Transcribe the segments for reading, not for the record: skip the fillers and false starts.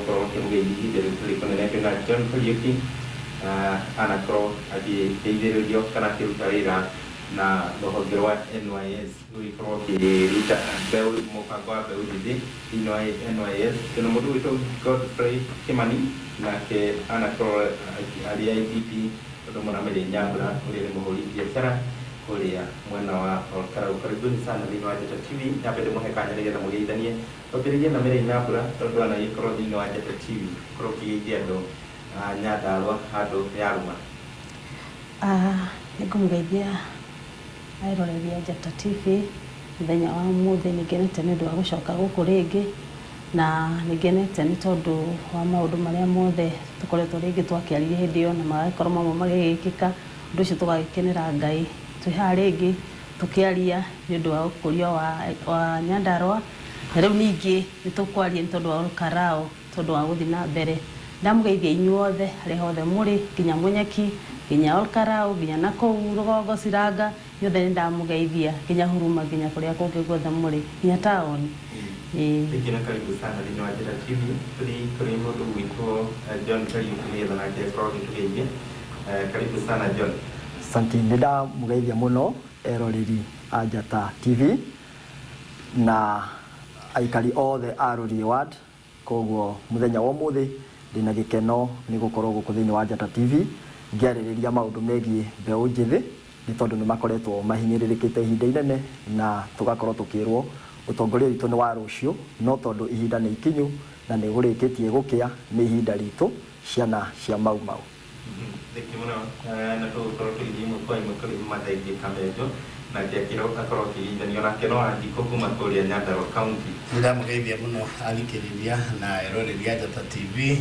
Gũkorwo ũkĩmũgeithia ihinda rĩu tũrĩ kũnene na John Kariuki, anakorwo agĩteithĩrĩrio kana akĩruta wĩra na rũhonge rwa NYS gũgĩkorwo akĩruta mbeũ, mũbango wa mbeũ njĩthĩ thĩinĩ wa NYS. Twĩna mũndũ ũgwĩtwo Godfrey Kimani, nake anakorwo arĩ IDP, ũndũ ũmwe na Mary Nyambura ũrĩa nĩ mũhũri biacara kũrĩa mwena wa Olkarau. Karibuni sana thĩinĩ wa Njata TV. Nyambe ndĩmũhe kanya nĩgetha mũgeithanie. Twambĩrĩrie na Mary Nyambura tondũ anagĩkorwo thĩinĩ wa Njata TV, korwo ũkĩgeithia andũ a Nyandarũa handũ yarũma. Nĩ ngũmũgeithia eroreri a Njata TV mũthenya wa ũmũthĩ. Nĩ ngenete nĩ ũndũ wa gũcoka gũkũ rĩngĩ, na nĩ ngenete nĩ tondũ wa maũndũ marĩa mothe tũkoretwo rĩngĩ twakĩaririe hĩndĩ ĩyo na magagĩkorwo mamwe magĩgĩkĩka. Ũndũ ũcio tũgagĩkenera Ngai. Twĩ haha rĩngĩ tũkĩaria nĩ ũndũ wa ũkũria wa Nyandarũa, na rĩu ningĩ nĩ tũkwaria nĩ tondũ wa Olkarau, tondũ wa gũthiĩ na mbere. Ndamũgeithia inyuothe harĩa hothe mũrĩ, nginya Munyeki, nginya Olkarau, nginya nakũu rũgongo Ciranga, inyuothe nĩ ndamũgeithia, nginya Huruma, nginya kũrĩa kũngĩ guothe mũrĩ, nginya taũni. Ĩĩ. Thengiũ na karibu sana thĩinĩ wa Njata TV. Tũthiĩ kũrĩ mũndũ ũgwĩtwo John Kariuki nĩgetha nake akorwo agĩtũgeithia. Karibu sana, John. Asante, nĩ ndamũgeithia mũno eroreri a Njata TV na aikari othe a Rũriĩ Ward. Koguo mũthenya wa ũmũthĩ ndĩna gĩkeno nĩ gũkorwo gũkũ thĩinĩ wa Njata TV ngĩarĩrĩria maũndũ megiĩ mbeũ njĩthĩ, nĩ tondũ nĩ makoretwo mahinyĩrĩrĩkĩte ihinda inene na tũgakorwo tũkĩrwo ũtongoria witũ nĩ wa rũciũ, no tondũ ihinda nĩ ikinyu na nĩ gũrĩkĩtie gũkĩa, nĩ ihinda ritũ ciana cia Mau Mau. Thengiũ mũno. Na tũgũkorwo tũgĩthiĩ ĩmwe kwa ĩmwe kũrĩ Mathenge Kamenjo, nake akorwo akĩgeithanio nake no Wanjikũ kuma kũrĩa Nyandarua County. Nĩndamũgeithia mũno athikĩrĩria na eroreri a Njata TV.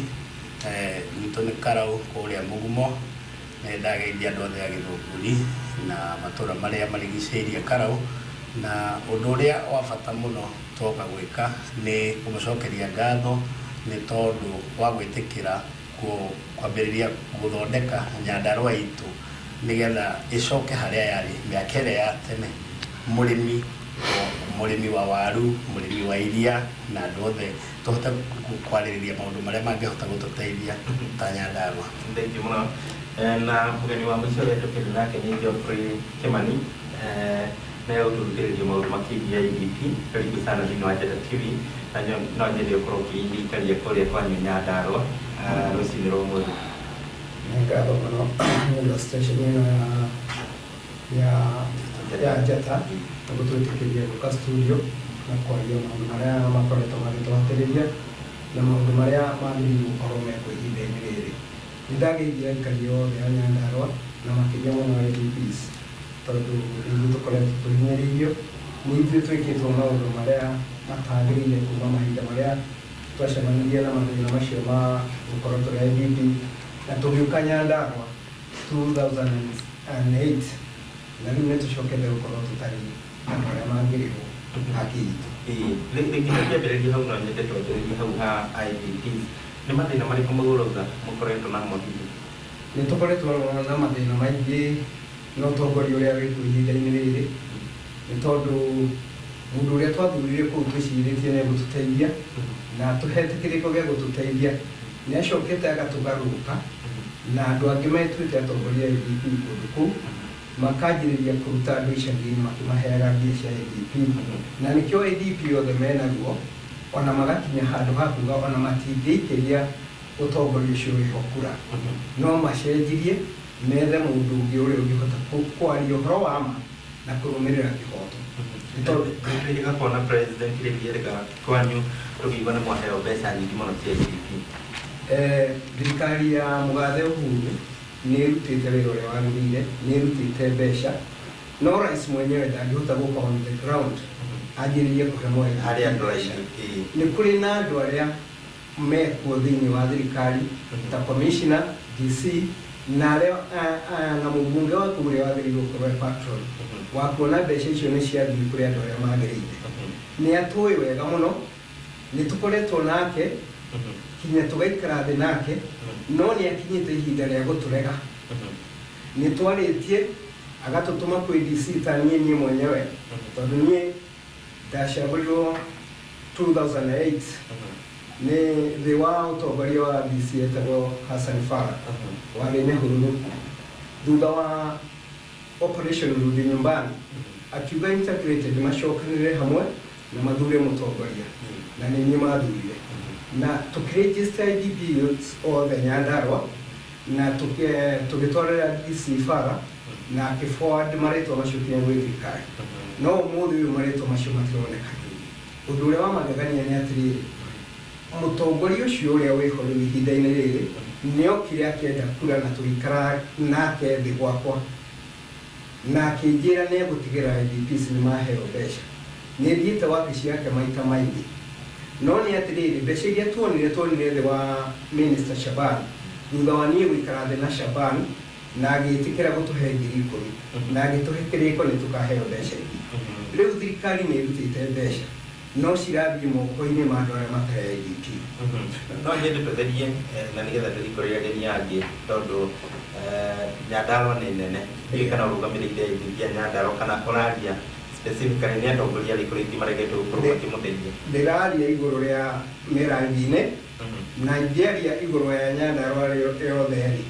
Gwitũ nĩ Karau kũrĩa Mũgumo. Nĩndageithia andũ othe a Gĩthũngũri na matũra marĩa marigicĩirie Karau. Na ũndũ ũrĩa wa bata mũno twoka gwĩka nĩ kũmũcokeria ngatho nĩ tondũ wa gwĩtĩkĩra kwambĩrĩria gũthondeka Nyandarũa itũ nĩgetha ĩcoke harĩa yarĩ mĩaka ĩrĩa ya tene. Mũrĩmi, mũrĩmi wa waru, mũrĩmi wa iria na andũ othe tũhote kwarĩrĩria maũndũ marĩa mangĩhota gũtũteithia ta Nyandarũa. Thengiũ mũno. Na mũgeni wa mũico ũrĩa tũkĩrĩ nake nĩ Geoffrey Kimani, na egũtũrutĩrĩria maũndũ makĩgiĩ IDP. Karibu sana thĩinĩ wa Njata TV, na no nyende ũkorwo ũkĩgeithia aikari a kũrĩa kwanyu Nyandarũa rũcinĩ rwa ũmũthĩ. Nĩ ngatho mũno nĩ ũndũ wa station ĩno ya Njata na gũtwĩtĩkĩria gũka studio na kwaria maũndũ marĩa makoretwo magĩtũhatĩrĩria na maũndũ marĩa magĩrĩirwo gũkorwo mekwo ihinda-inĩ rĩrĩ. Nĩ ndageithia aikari othe a Nyandarũa na makĩria mũno IDPs, tondũ nĩ ithuĩ tũkoretwo tũhinyĩrĩirio, nĩ ithuĩ twĩkĩtwo maũndũ marĩa matagĩrĩire kuma mahinda marĩa twacemanirie na mathĩna macio ma gũkorwo tũrĩ IDP na tũgĩũka Nyandarũa 2008, na rĩu nĩ tũcokete gũkorwo tũtarĩ andũ arĩa mangĩrĩhwo haki itũ. Rĩngĩ tũkĩambĩrĩria hau, no nyende twanjĩrĩrie hau ha IDPs. Nĩ mathĩna marĩkũ mũrauga mũkoretwo namo hihi? Nĩ tũkoretwo na mathĩna maingĩ na ũtongoria ũrĩa wĩkuo ihinda-inĩ rĩrĩ, nĩ tondũ mũndũ ũrĩa twathurire kũu twĩcirĩtie nĩ egũtũteithia na atũhete kĩrĩko gĩa gũtũteithia nĩ acokete agatũgarũrũka, na andũ angĩ metuĩte atongoria a IDP kũndũ kũu makanjĩrĩria kũruta andũ icagi-inĩ makĩmaheaga mbia cia IDP, na nĩkĩo IDP othe mena ruo, ona magakinya handũ ha kuga ona matingĩikĩria ũtongoria ũcio wĩho kura, no macenjirie methe mũndũ ũngĩ ũrĩa ũngĩhota kwaria ũhoro wa ma na kũrũmĩrĩra kĩhoto, nĩ tondũ Nĩtwĩrĩga kuona president rĩngĩ erĩga kwanyu, tũkĩigua nĩ mwaheo mbeca nyingĩ mũno cia IDP. Thirikari ya mũgathe Uhuru nĩ ĩrutĩte wĩra ũrĩa wagĩrĩire, nĩ ĩrutĩte mbeca, no rais mwenyewe ndangĩhota gũka on the ground anjĩrĩrie kũhe mo IDP harĩ andũ mbeca. Aingĩ. Nĩ kũrĩ na andũ arĩa mekuo thĩinĩ wa thirikari ta commissioner, DC na arĩa na mũmbunge waku ũrĩa wagĩrĩirwo gũkorwo e patron wa kuona mbeca icio nĩ ciathiĩ kũrĩ andũ arĩa magĩrĩire. Nĩ atũĩ wega mũno, nĩ tũkoretwo nake kinya tũgaikara thĩ nake, no nĩ akinyĩte ihinda rĩa gũtũrega. Nĩ twarĩtie agatũtũma kwĩ DC ta niĩ mwenyewe, tondũ niĩ ndacagũrirwo 2008. Nĩ thĩ wa ũtongoria wa DC etagwo Hassan Farah warĩ Nyahururu, thutha wa Operation Rudi Nyumbani, akiuga integrated macokanĩrĩre hamwe na mathure mũtongoria, na nĩ niĩ mathurire na tũkĩregister IDP youths othe Nyandarua na tũgĩtwarĩra DC Farah na akĩ-forward marĩtwa macio kinya gwĩ thirikari, no ũmũthĩ ũyũ marĩtwa macio matironeka. Ũndũ ũrĩa wa magegania nĩ atĩrĩrĩ, mũtongoria ũcio ũrĩa wĩho rĩu ihinda-inĩ rĩrĩ nĩ okire akĩenda kura na tũgĩikara nake thĩ gwakwa na akĩnjĩra nĩ egũtigĩra IDPs nĩ maheo mbeca. Nĩ thiĩte wabici yake maita maingĩ, no nĩ atĩrĩrĩ, mbeca iria tuonire thĩ wa Minister Shaban, thutha wa niĩ gũikara thĩ na Shaban na agĩtĩkĩra gũtũhe 10,000 na agĩtũhe kĩrĩko nĩ tũkaheo mbeca ingĩ. Rĩu thirikari nĩ ĩrutĩte mbeca no cirathiĩ moko-inĩ ma andũ arĩa matarĩ IDP. No nyende tũtherie na nĩgetha tũthiĩ kũrĩ ageni angĩ, tondũ Nyandarua nĩ nene. Ndiũĩ kana ũrũgamĩrĩire IDP a Nyandarua kana ũraria specifically nĩ atongoria arĩkũ rĩngĩ maregetwo gũkorwo makĩmũteithia? Ndĩraria igũrũ rĩa mĩrangi-inĩ na ingĩaria igũrũ ya Nyandarua yothe rĩ,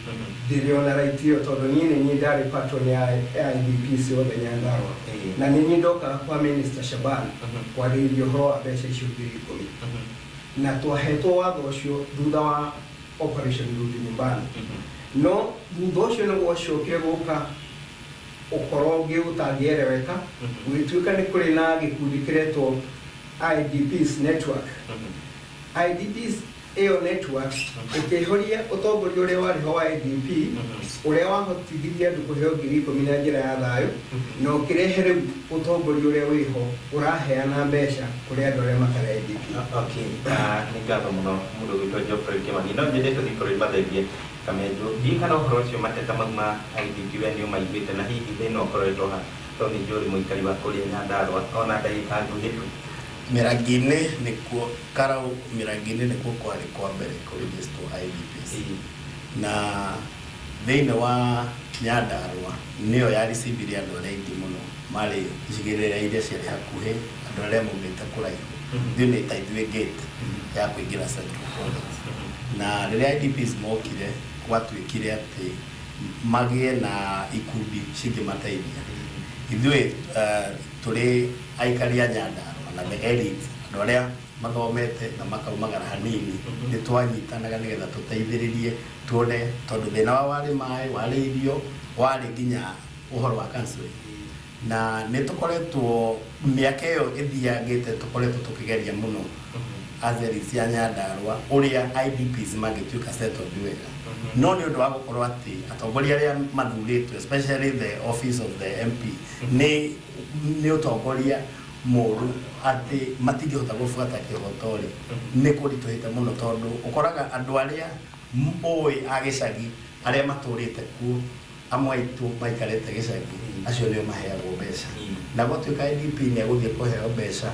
ndĩrĩ ona right ĩyo, tondũ niĩ nĩ niĩ ndarĩ patron ya IDPs othe Nyandarua na nĩ niĩ ndokaga kwa Minister Shaban kwarĩrĩria ũhoro wa mbeca icio 10,000 na twahetwo watho ũcio thutha wa Operation Rudi Nyumbani. No thutha ũcio nĩ gwacokire gũka ũkoro ũngĩ ũtangĩereweka, gũgĩtuĩka nĩ kũrĩ na gĩkundi kĩretwo IDPs network. IDPs ĩyo network ĩkĩihũria ũtongoria ũrĩa warĩ ho wa IDP, ũrĩa wahotithirie andũ kũheo 10,000 na njĩra ya thayũ, na ũkĩrehe rĩu ũtongoria ũrĩa wĩho ũraheana mbeca kũrĩ andũ arĩa matarĩ IDP. Okay, nĩ ngatho mũno mũndũ ũgwĩtwo Geoffrey Kĩmani. No nyende tũthiĩ kũrĩ Mathenge Kamenjũ. Ndiũĩ kana ũhoro ũcio mateta mau ma IDP we nĩ ũmaiguĩte, na hihi thĩna ũkoretwo ha, tondũ nĩ njũĩ ũrĩ mũikari wa kũrĩa Nyandarua, ona ndagĩka nguhĩ tu. Mĩrangi-inĩ nĩkuo Karau, Mĩrangi-inĩ nĩkuo kwarĩ kwa mbere kũregisterwo IDPs na thĩinĩ wa Nyandarua nĩyo ya receive andũ arĩa aingĩ mũno marĩ icigĩrĩra iria ciarĩ hakuhĩ, andũ arĩa maumĩte kũraihu. Ithuĩ nĩ ta ithuĩ gate ya kũingĩra Central Province, na rĩrĩa IDPs mokire gwatuĩkire atĩ magĩe na ikundi cingĩmateithia. Ithuĩ tũrĩ aikari a Nyandarua na the elite, andũ arĩa mathomete na makaumagara hanini, nĩ twanyitanaga nĩgetha tũteithĩrĩrie tuone, tondũ thĩna wao warĩ maĩ, warĩ irio, warĩ nginya ũhoro wa counseling. Na nĩ tũkoretwo mĩaka ĩyo ĩthiangĩte tũkoretwo tũkĩgeria mũno as elites ya Nyandarua ũrĩa IDPs mangĩtuĩka settled wega, no nĩ ũndũ wa gũkorwo atĩ atongoria arĩa mathurĩtwo, especially the office of the MP, nĩ ũtongoria mũru atĩ matingĩhota gũbuata kĩhoto rĩ, nĩ kũritũhĩte mũno, tondũ ũkoraga andũ arĩa ũĩ a gĩcagi arĩa matũrĩte kuo, amwe aitũ maikarĩte gĩcagi, acio nĩo maheagwo mbeca. Na gwatuĩka IDP nĩ egũthiĩ kũheo mbeca,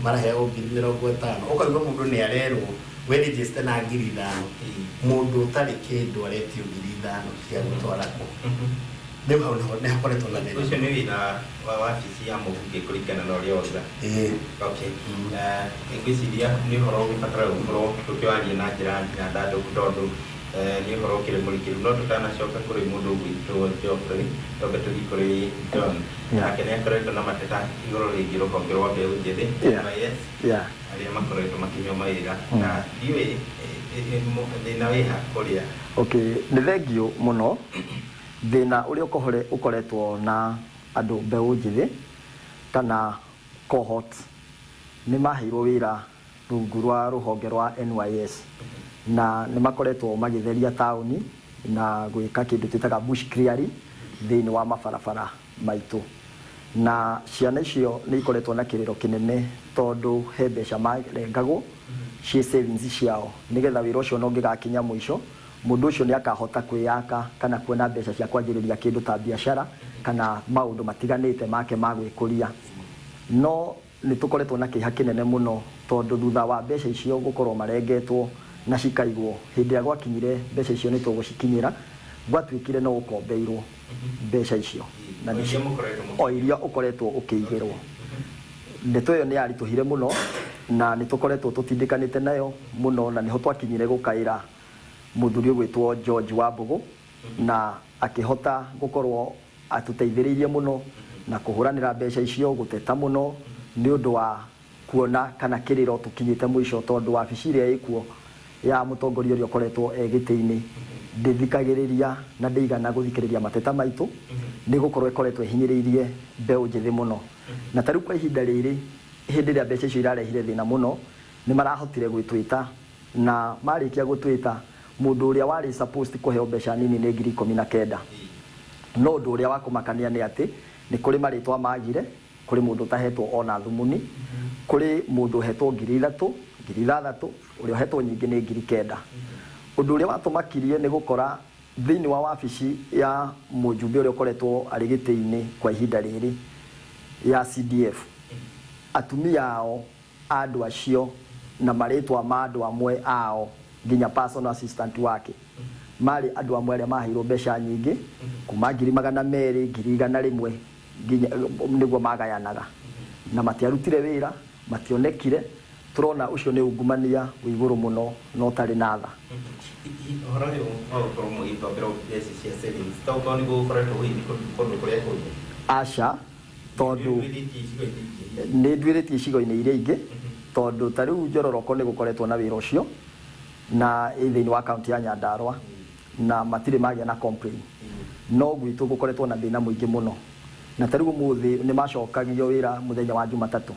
maraheagwo 50,000, ũkaigua mũndũ nĩ arerwo we register na 5,000. Mũndũ ũtarĩ kĩndũ aretio 5,000 cia gũtwara kũ? Rĩu hau nĩho nĩ hakoretwo na thĩna. Ũcio nĩ wĩra wa wabici ya mũmbunge kũringana na ũrĩa wauga. Ĩĩ. Okay. Ngwĩciria nĩ ũhoro ũgĩbatara gũkorwo tũkĩwaria na njĩra nyandandũku, tondũ nĩ ũhoro ũkĩrĩ mũrikĩru. No tũtanacoka kũrĩ mũndũ ũgwĩtwo Geoffrey, twambe tũthiĩ kũrĩ John. Nake nĩ akoretwo na mateta igũrũ rĩgiĩ rũhonge rwa mbeũ njĩthĩ, NYS, arĩa makoretwo makĩnyua mawĩra, na ndiũĩ thĩna wĩha kũrĩa. Okay, nĩ thengiũ mũno. Thĩna ũrĩa ũkoretwo na andũ mbeũ njĩthĩ kana cohort, nĩ maheirwo wĩra rungu rwa rũhonge rwa NYS na nĩ makoretwo magĩtheria taũni na gwĩka kĩndũ twĩtaga bush clearing thĩinĩ wa mabarabara maitũ, na ciana icio nĩ ikoretwo na kĩrĩro kĩnene, tondũ he mbeca marengagwo ciĩ savings ciao, nĩgetha wĩra ũcio no ũngĩgakinya mũico, mũndũ ũcio nĩ akahota kwĩyaka kana kuona mbeca cia kwanjĩrĩria kĩndũ ta biacara kana maũndũ matiganĩte make ma gwĩkũria. No nĩ tũkoretwo na kĩeha kĩnene mũno, tondũ thutha wa mbeca icio gũkorwo marengetwo na cikaigwo, hĩndĩ ĩrĩa gwakinyire mbeca icio nĩ tũgũcikinyĩra, gwatuĩkire no ũkombeirwo mbeca icio na O iria mũkoretwo o iria ũkoretwo ũkĩigĩrwo. Ndeto ĩyo nĩ yaritũhire mũno. Na nĩ tũkoretwo tũtindĩkanĩte nayo mũno, na nĩho twakinyire gũkaĩra mũthuri ũgwĩtwo George Wambũgũ, na akĩhota gũkorwo atũteithĩrĩirie mũno na kũhũranĩra mbeca icio, gũteta mũno nĩ ũndũ wa kuona kana kĩrĩro tũkinyĩte mũico, tondũ wabici ĩrĩa ĩkuo ya mũtongoria ũrĩa ũkoretwo e gĩtĩ-inĩ ndĩthikagĩrĩria na ndĩigana gũthikĩrĩria mateta maitũ, nĩ gũkorwo ĩkoretwo ĩhinyĩrĩirie mbeũ njĩthĩ mũno. Na ta rĩu kwa ihinda rĩrĩ, hĩndĩ ĩrĩa mbeca icio irarehire thĩna mũno, nĩ marahotire gwĩtwĩta, na marĩkia gũtwĩta, mũndũ ũrĩa warĩ supposed kũheo mbeca nini nĩ 19,000. No ũndũ ũrĩa wa kũmakania nĩ atĩ nĩ kũrĩ marĩtwa magire, kũrĩ mũndũ ũtahetwo ona thumuni, kũrĩ mũndũ ũhetwo 3,000, 6,000, ũrĩa ũhetwo nyingĩ nĩ 9,000. Ũndũ ũrĩa watũmakirie nĩ gũkora thĩinĩ wa wabici ya mũjumbe ũrĩa ũkoretwo arĩ gĩtĩ-inĩ kwa ihinda rĩrĩ ya CDF, atumia ao a andũ acio na marĩtwa ma andũ amwe ao nginya personal assistant wake marĩ andũ amwe arĩa maheirwo mbeca nyingĩ kuma 200,000, 100,000 nginya nĩguo magayanaga, na matiarutire wĩra, mationekire. Tũrona ũcio nĩ ungumania wĩ igũrũ mũno na ũtarĩ na tha. Ũhoro ũyũ wa gũkorwo mũgĩkomberwo mbeca cia savings to korwo nĩguo gũkoretwo gũgĩthiĩ kũndũ kũrĩa kũngĩ? Aca, tondũ Nĩũtuĩrĩtie icigo-inĩ ingĩ? Nĩ nduĩrĩtie icigo-inĩ iria ingĩ, tondũ ta rĩu Njororoko nĩ gũkoretwo na wĩra ũcio na ĩ thĩinĩ wa kaunti ya Nyandarua, na matirĩ magĩa na complain. No gwitũ gũkoretwo na thĩna mũingĩ mũno, na ta rĩu ũmũthĩ nĩ macokagio wĩra mũthenya wa Jumatatũ.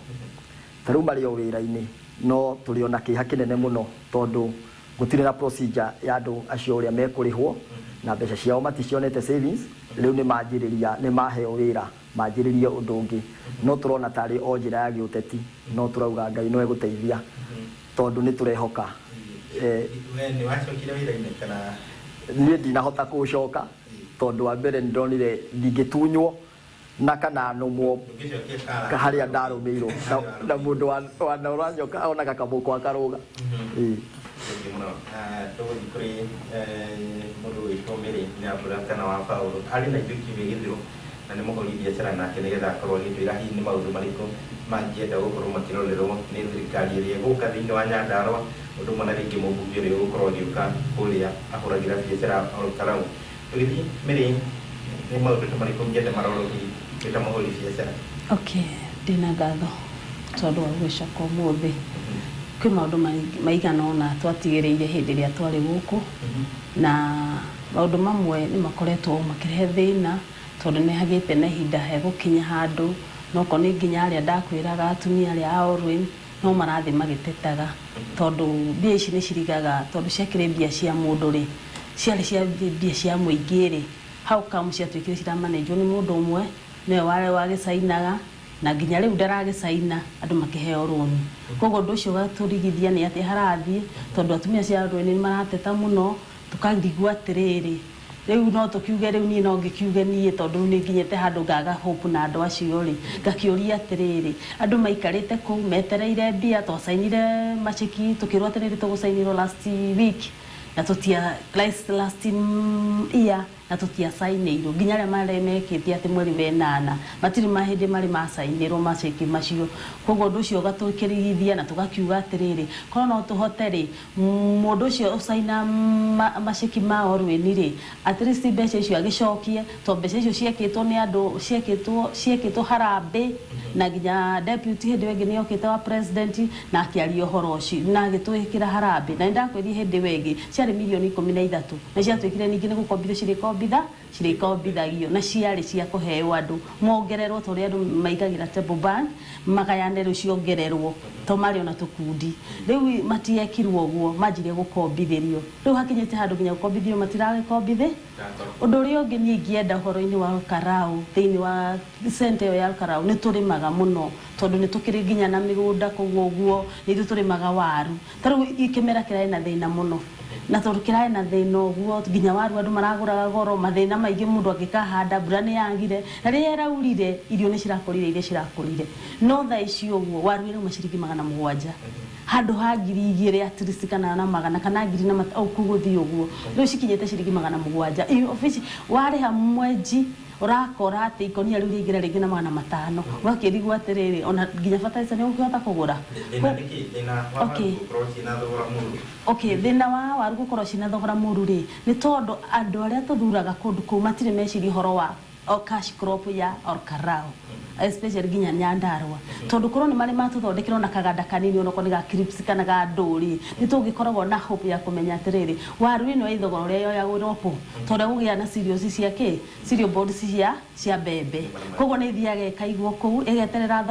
Ta rĩu marĩ o wĩra-inĩ, no tũrĩ o na kĩeha kĩnene mũno, tondũ gũtirĩ na procedure ya andũ acio ũrĩa mekũrĩhwo, na mbeca ciao maticionete savings. Rĩu nĩ manjĩrĩria, nĩ maheo wĩra manjĩrĩrie ũndũ ũngĩ, no tũrona tarĩ o njĩra ya gĩũteti. No tũrauga Ngai no egũteithia, tondũ nĩ tũrehoka. We nĩ wacokire wĩra-inĩ kana? Niĩ ndinahota kũũcoka, tondũ wa mbere nĩ ndonire ndingĩtunywo na kana nũmwo Ndũngĩcokia kara harĩa ndarũmĩirwo na mũndũ wanora nyoka onaga kamũkwa akarũga. Ĩĩ. Thengiũ mũno. Tũgũthiĩ kũrĩ mũndũ ũgwĩtwo Mary Nyambura kana wa Paũlũ. Arĩ na ithuĩ kiumia gĩthiru na nĩ mũhũri biacara nake, nĩgetha akorwo agĩtwĩra hihi nĩ maũndũ marĩkũ mangĩenda gũkorwo makĩrorerwo nĩ thirikari ĩrĩa ĩgũka thĩinĩ wa Nyandarua, ũndũ ũmwe na rĩngĩ mũmbunge ũrĩa ũgũkorwo agĩũka kũrĩa ahũragĩra biacara Olkalau. Tũgĩthiĩ, Mary, nĩ maũndũ ta marĩkũ ũngĩenda marorwo hihi wĩ ta mũhũri biacara? Okay, ndĩna ngatho tondũ wa gũgĩcoka ũmũthĩ. Kwĩ maũndũ maigana ũna twatigĩrĩire hĩndĩ ĩrĩa twarĩ gũkũ, na maũndũ mamwe nĩ makoretwo makĩrehe thĩna, tondũ nĩ hagĩte na ihinda hegũkinya handũ, na okorwo nĩ nginya arĩa ndakwĩraga atumia arĩa a Orwin, no marathiĩ magĩtetaga, tondũ mbia ici nĩ cirigaga, tondũ ciakĩrĩ mbia cia mũndũ rĩ, ciarĩ cia mbia cia mũingĩ rĩ, how come ciatuĩkire ciramanĩnjwo nĩ mũndũ ũmwe, nĩwe wagĩcainaga, na nginya rĩu ndaragĩcaina andũ makĩheo rũni. Koguo ũndũ ũcio ũgatũrigithia nĩ atĩa harathiĩ, tondũ atumia acio a Orwin nĩ marateta mũno, tũkarigwo atĩrĩrĩ, rĩu no tũkiuge, rĩu niĩ no ngĩkiuge niĩ, tondũ rĩu nĩ nginyĩte handũ ngaga hope na andũ acio rĩ, ngakĩũria atĩrĩrĩ, andũ maikarĩte kũu metereire mbia. Twacainire maceki, tũkĩrwo atĩ nĩ tũgũcainĩrwo last week na tũtia last year, na tũtiacainĩirwo. Nginya arĩa marĩ mekĩte atĩ mweri wenana matirĩ mahĩndĩ marĩ macainĩrwo maceki macio. Koguo ũndũ ũcio ũgatũkĩrigithia na tũgakiuga atĩrĩrĩ, korwo no tũhote rĩ, mũndũ ũcio ũcaina maceki ma Orwin rĩ, at least mbeca icio agĩcokie, tondũ mbeca icio ciekĩtwo nĩ andũ, ciekĩtwo harambĩ, na nginya deputy hĩndĩ ĩyo ĩngĩ nĩ okĩte wa president na akĩaria ũhoro ũcio na agĩtwĩkĩra harambĩ. Na nĩ ndakwĩrire hĩndĩ ĩyo ĩngĩ ciarĩ mirioni 13, na ciatuĩkire ningĩ nĩ gũkombithio cirĩkombitha cirĩkombithagio, na ciarĩ cia kũheo andũ mongererwo, ta ũrĩa andũ maigagĩra table bank magayane, rĩu ciongererwo to marĩ ona tũkundi. Rĩu matiekirwo ũguo, manjirie gũkombithĩrio. Rĩu hakinyĩte handũ nginya gũkombithio matiragĩkombithĩ. Ũndũ ũrĩa ũngĩ niĩ ingĩenda ũhoro-inĩ wa Olkalau, thĩinĩ wa center ĩyo ya Olkalau, nĩ tũrĩmaga mũno, tondũ nĩ tũkĩrĩ nginya na mĩgũnda kũu ũguo, nĩ ithuĩ tũrĩmaga waru. Ta rĩu kĩmera kĩrarĩ na thĩna mũno, na tondũ kĩrarĩ na thĩna ũguo, nginya waru andũ maragũraga goro, mathĩna maingĩ. Mũndũ angĩkahanda, mbura nĩ yagire, na rĩrĩa ĩraurire irio nĩ cirakũrire iria cirakũrire. No thaa ici ũguo waru ĩrauma ciringi 700 handũ ha 2,000 at least, kana na magana kana ngiri na ũguo gũthiĩ ũguo. Rĩu cikinyĩte ciringi 700. Warĩha mwenji. Ũrakora atĩ ikũnia rĩu rĩaingĩra rĩngĩ na 500, ũgakĩrigwo atĩrĩrĩ, ona nginya fertilizer nĩ ũgũkĩhota kũgũra. Thĩna nĩkĩ thĩna wa waru gũkorwo ciĩna thogora mũru? Okay, thĩna wa waru gũkorwo ciĩna thogora mũru rĩ, nĩ tondũ andũ arĩa tũthuraga kũndũ kũu matirĩ meciria ũhoro wa o cash crop ya Olkalau, especially nginya Nyandarua, tondũ korwo nĩ marĩ matũthondekera ona kaganda kanini, onokorwo nĩ ga crisps kana ga ndũ rĩ, nĩ tũngĩkoragwo na hope ya kũmenya atĩrĩrĩ, waru ĩno ĩ thogora ũrĩa yoyagwo po tondũ gũgĩa na cereals cia kĩ, cereal boards cia mbembe, koguo nĩ ithiaga ĩkaigwo kũu ĩgeterera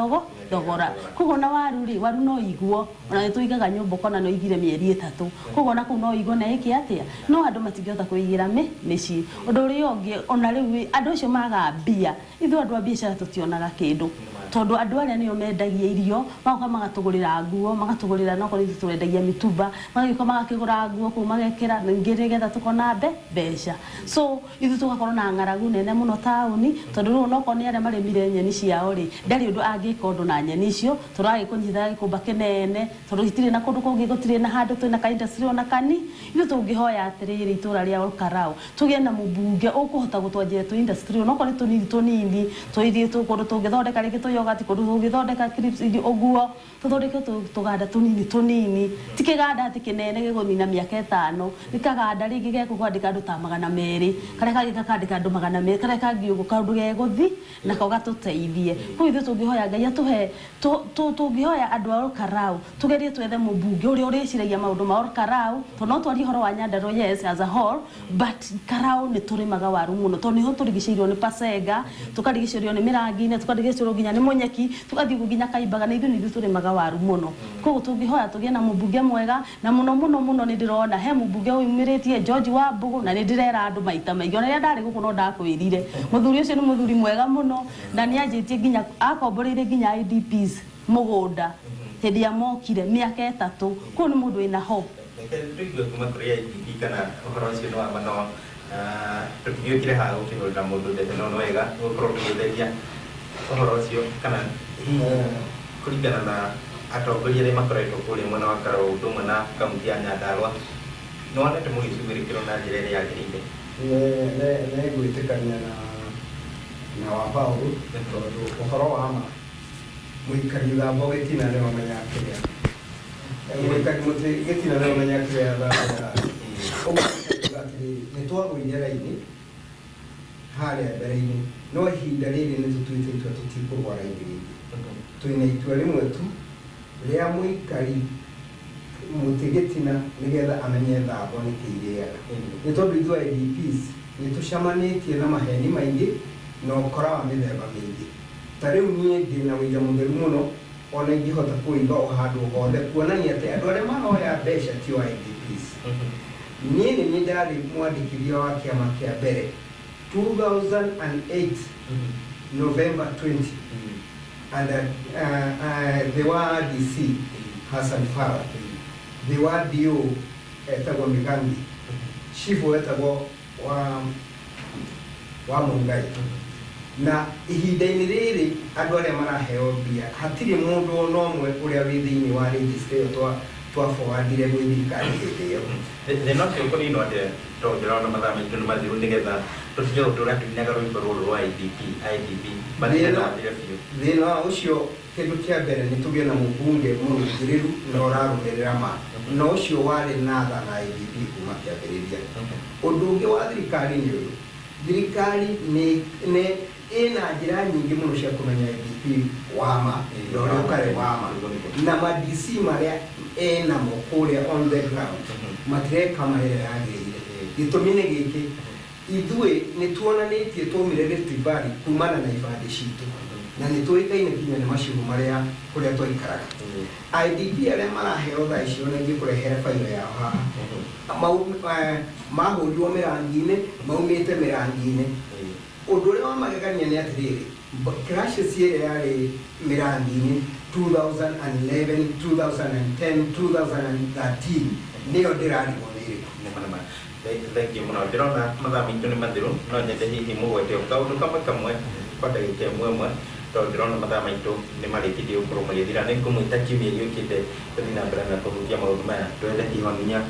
thogora. Koguo na waru rĩ, waru no igwo, ona nĩ tũigaga nyũmba, ũkona no igire mĩeri 3, koguo ona kũu no igwo na ĩke atĩa, no andũ matingĩhota kwĩigĩra mĩciĩ. Ũndũ ũrĩa ũngĩ, ona rĩu andũ acio maga mbia, ithuĩ andũ a biacara tũtionaga kĩndũ, tondũ andũ arĩa nĩo mendagia irio magoka magatũgũrĩra nguo, magatũgũrĩra, nokorwo ithuĩ tũrendagia mĩtumba, magagĩũka magakĩgũra nguo kũu, magekĩra ningĩ nĩgetha tũkona mbeca. So ithuĩ tũgakorwo na ng'aragu nene mũno taũni, tondũ rĩu onokorwo nĩ arĩa marĩmire nyeni ciao rĩ, ndarĩ ũndũ angĩka ũndũ na nyeni icio, tondũ agĩkũnyita gĩkũmba kĩnene, tondũ gĩtirĩ na kũndũ kũngĩ, gũtirĩ na handũ twĩna ka industry ona kani. Ithuĩ tũngĩhoya atĩrĩrĩ, itũra rĩa Olkalau tũgĩe na mũmbunge ũkũhota gũtwanjĩra tũ industry, onokorwo nĩ tũnini tũnini, tũirie kũndũ tũngĩthondeka rĩngĩ tũyogati, kũndũ tũngĩthondeka crisps, irio ũguo, tũthondeke tũganda tũnini tũnini, ti kĩganda atĩ kĩnene gĩgũnina mĩaka 5, nĩ kaganda rĩngĩ gekũkwandĩka andũ ta 200, karĩa kangĩ gakandĩka andũ 200, karĩa kangĩ ũguo, kaũndũ gegũthi nako gatũteithie. Koguo ithuĩ tũngĩhoya Ngai atũhe, tũngĩhoya andũ a Olkalau tũgerie twethe mũmbunge ũrĩa ũrĩciragia maũndũ ma Olkalau, tondũ no twarie ũhoro wa Nyandarua, yes, as a whole, but Karau nĩ tũrĩmaga waru mũno, tondũ nĩho tũrigicĩirio nĩ Pasenga, tũkarigicĩrio nĩ Mĩrangi-inĩ, tũkarigicĩrio nginya nĩ Mũnyeki, tũgathiĩ ũguo nginya Kaimbaga, na ithuĩ nĩ ithuĩ tũrĩmaga waru mũno. Koguo tũngĩhoya tũgĩe na mũmbunge mwega, na mũno mũno mũno nĩ ndĩrona he mũmbunge ũyumĩrĩtie, George Wambugu, na nĩ ndĩrera andũ maita maingĩ, ona rĩrĩa ndarĩ gũkũ no ndakwĩrire mũthuri ũcio nĩ mũthuri mwega mũno, na nĩ anjĩtie nginya akomboreire nginya IDPs mũgũnda hĩndĩ ya mokire mĩaka 3. Koguo nĩ mũndũ wĩna hope. Reke tũigue kuma kũrĩ IDP kana ũhoro ũcio nĩ wa ma, no tũtigĩũkire haha gũkĩhũrĩra mũndũ ndebe, no nĩ wega gũkorwo tũgĩtheria ũhoro ũcio, kana hihi kũringana na atongoria arĩa makoretwo kũrĩa mwena wa Karau ũndũ ũmwe na kaunti ya Nyandarua, nĩ wonete mũgĩcugurĩkĩrwo na njĩra ĩrĩa yagĩrĩire? Nĩ ngwĩtĩkania na wa Paul, tondũ ũhoro wa ma, mũikari thambo gĩtina nĩwe ũmenyaga kĩrĩa mũikari mũtĩ gĩtina nĩwe ũmenyaga kĩrĩa thambo ĩrathiĩ. Ũguo nĩ kuuga atĩrĩrĩ, nĩ twagũire raini harĩa mbere-inĩ, no ihinda rĩrĩ nĩ tũtuĩte itua tũtikũgwa raini rĩngĩ. Twĩna itua rĩmwe tu rĩa mũikari mũtĩ gĩtina, nĩgetha amenye thambo nĩkĩ irĩaga, nĩ tondũ ithuĩ IDPs nĩ tũcamanĩtie na maheni maingĩ na ũkora wa mĩthemba mĩingĩ. Ta rĩu niĩ ndĩna ũira mũtheru mũno, ona ingĩhota kũiga o handũ hothe, kuonania atĩ andũ arĩa maroya mbeca tio IDPs. Niĩ nĩ niĩ ndarĩ mwandĩkithia wa kĩama kĩa mbere 2008 November 20, and the wa DC Hassan Farah, the wa DO etagwo Migangi, chief etagwo wa Mungai. Na ihinda-inĩ rĩrĩ andũ arĩa maraheo mbia, hatirĩ mũndũ ona ũmwe ũrĩa wĩ thĩinĩ wa register ĩyo twa forwardire gwĩ thirikari hĩndĩ ĩyo. Thĩna ũcio ũkũninwo atĩa, tondũ ndĩrona mathaa maitũ nĩ mathiru, nĩgetha tũtige gũtũra tũinaga rwĩmbo rũrũ rwa IDP, IDP matirethambire biũ? Thĩna ũcio, kĩndũ kĩa mbere, nĩ tũgĩe na mũmbunge mũrũngĩrĩru na ũrarũmĩrĩra ma, na ũcio warĩ na tha na IDP kuma kĩambĩrĩria. Ũndũ ũngĩ wa thirikari nĩ ũyũ: thirikari nĩ ĩna njĩra nyingĩ mũno cia kũmenya IDP wa ma na ũrĩa ũtarĩ wa ma, na ma DC marĩa enamo kũrĩa on the ground matireka ma ĩrĩa yagĩrĩire. Gĩtũmi nĩ gĩkĩ: ithuĩ nĩ tuonanĩtie twaumire Rift Valley kumana na ibandĩ citũ, na nĩ tũĩkaine nginya nĩ macigo marĩa kũrĩa twaikaraga. IDP arĩa maraheo thaa ici, ona ingĩkũrehere bairo yao haha, mahũrirwo mĩrangi-inĩ, maumĩte mĩrangi-inĩ. Ũndũ ũrĩa wa magegania nĩ atĩrĩrĩ, clashes ĩrĩa yarĩ mĩrangi-inĩ 2011, 2010, 2013, nĩyo ndĩrarigwo nĩ ĩrĩkũ. Thengiũ mũno. Ndĩrona mathaa maitũ nĩ mathiru, no nyende hihi mũgwete o kaũndũ kamwe kamwe kwa ndagĩka ĩmwe ĩmwe, tondũ ndĩrona mathaa maitũ nĩ marĩkĩtie gũkorwo magĩthira. Nĩ ngũmwĩta kiumia gĩũkĩte tũthiĩ na mbere na kũhutia maũndũ maya, twethe kĩhonia.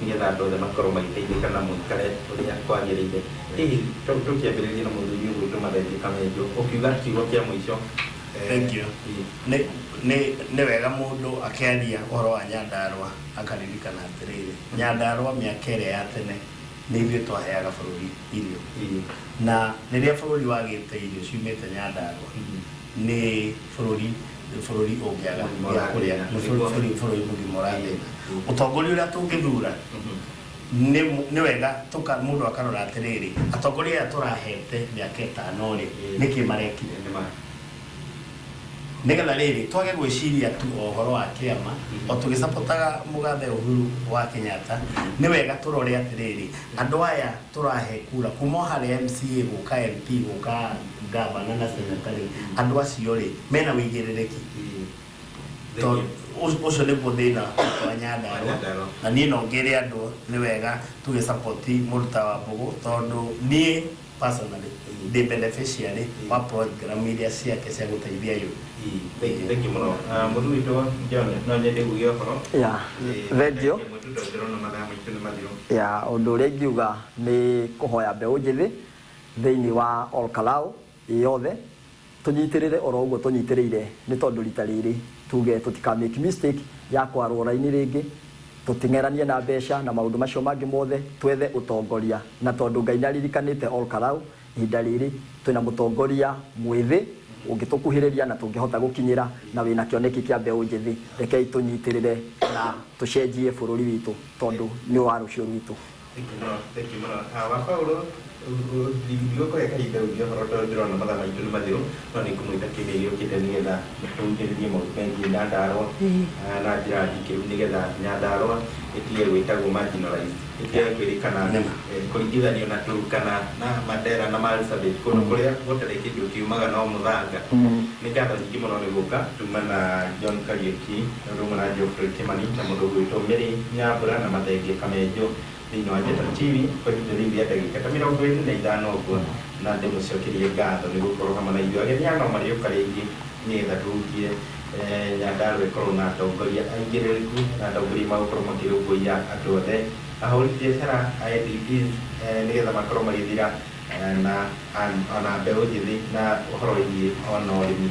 Nĩgetha andũ othe makorwo magĩteithĩka na mũikare ũrĩa kwagĩrĩire. Hihi tũkĩambĩrĩria na mũthuri ũgwĩtwo Mathenge Kamenjo, ũkiuga kiugo kĩa mũico. Thank you. Nĩ wega mũndũ akĩaria ũhoro wa Nyandarũa akaririkana atĩrĩrĩ, Nyandarũa mĩaka ĩrĩa ya tene nĩ ithuĩ twaheaga bũrũri irio. Na rĩrĩa bũrũri wagĩte irio ciumĩte Nyandarũa, nĩ bũrũri ũngĩaga Mũgima gĩa kũrĩa, ũrathĩna. nĩ bũrũri mũgima ũrathĩna. Ũtongoria ũrĩa tũngĩthura, nĩ wega tũka mũndũ akarora atĩrĩrĩ, atongoria aya tũrahete mĩaka 5 rĩ, nĩkĩ marekire? Nĩ ma. Nĩgetha rĩrĩ twage gwĩciria tu o ũhoro wa kĩama o tũgĩcapotaga mũgathe Uhuru wa Kenyatta, nĩ wega tũrore atĩrĩrĩ, andũ aya tũrahe kura kuma o harĩa MCA gũka MP gũka gavana na senator rĩ, andũ acio rĩ mena wĩigĩrĩrĩki. Tondũ ũcio nĩguo thĩna wa Nyandarũa. Nyandarũa. Na niĩ no ngĩre andũ nĩ wega tũgĩ support mũruta wa mbũgũ, tondũ niĩ personally ndĩ beneficiary wa program iria ciake cia gũteithia youth. Thank you mũno. Mũthuri witũ John, no nyende uge ũhoro. Ya, thank you. Tondũ ndĩrona mathaa maitũ nĩ mathiru. Ya, ũndũ ũrĩa ingiuga nĩ kũhoya mbeũ njĩthĩ thĩinĩ wa Olkalau yothe tũnyitĩrĩre oro ũguo tũnyitĩrĩire, nĩ tondũ rita rĩrĩ tuge tũtika make mistake ya kwarwo raini rĩngĩ, tũting'eranie na mbeca na maũndũ macio mangĩ mothe, twethe ũtongoria. Na tondũ Ngai nĩaririkanĩte Olkalau, ihinda rĩrĩ twĩna mũtongoria mwĩthĩ ũngĩtũkuhĩrĩria na tũngĩhota gũkinyĩra na wĩna kĩoneki kĩa mbeũ njĩthĩ. Rekei tũnyitĩrĩre na tũcenjie bũrũri witũ, tondũ nĩ wa rũciũ rwitũ. Thank you mũno, thank you mũno. Wa Paulo, ndigũkũhe kahinda uge ũhoro tondũ ndĩrona mathaa maitũ nĩ mathiru, no nĩ ngũmwĩta kĩmĩa gĩũkĩte nĩgetha tũhutĩrĩrie maũndũ megiĩ Nyandarũa na njĩra ndikĩru, nĩgetha Nyandarũa ĩtige gwĩtagwo marginalized, ĩtige kwĩrĩkana Nĩma. Kũringithanio na Turkana na Mandera na Marsabit, kũndũ kũrĩa gũtarĩ kĩndũ kiumaga no mũthanga. Nĩ ngatho nyingĩ mũno nĩ gũka tuma na John Kariuki, ũndũ ũmwe na Geoffrey Kimani na mũndũ ũgwĩtwo Mary Nyambura na Mathenge Kamenjo thĩinĩ wa Njata TV kwa ihinda rĩu rĩa ndagĩka ta 25 ũguo, na ndĩmũcokerie ngatho nĩ gũkorwo hamwe na ithuĩ. Ageni aya no marĩũka rĩngĩ nĩgetha tũhutie Nyandarũa ĩkorwo na atongoria aigĩrĩrĩku na atongoria magũkorwo makĩrũmbũiya andũ othe, ahũri biacara, IDPs, nĩgetha makorwo magĩthira na ona mbeũ njĩthĩ na ũhoro wĩgiĩ ona ũrĩmi.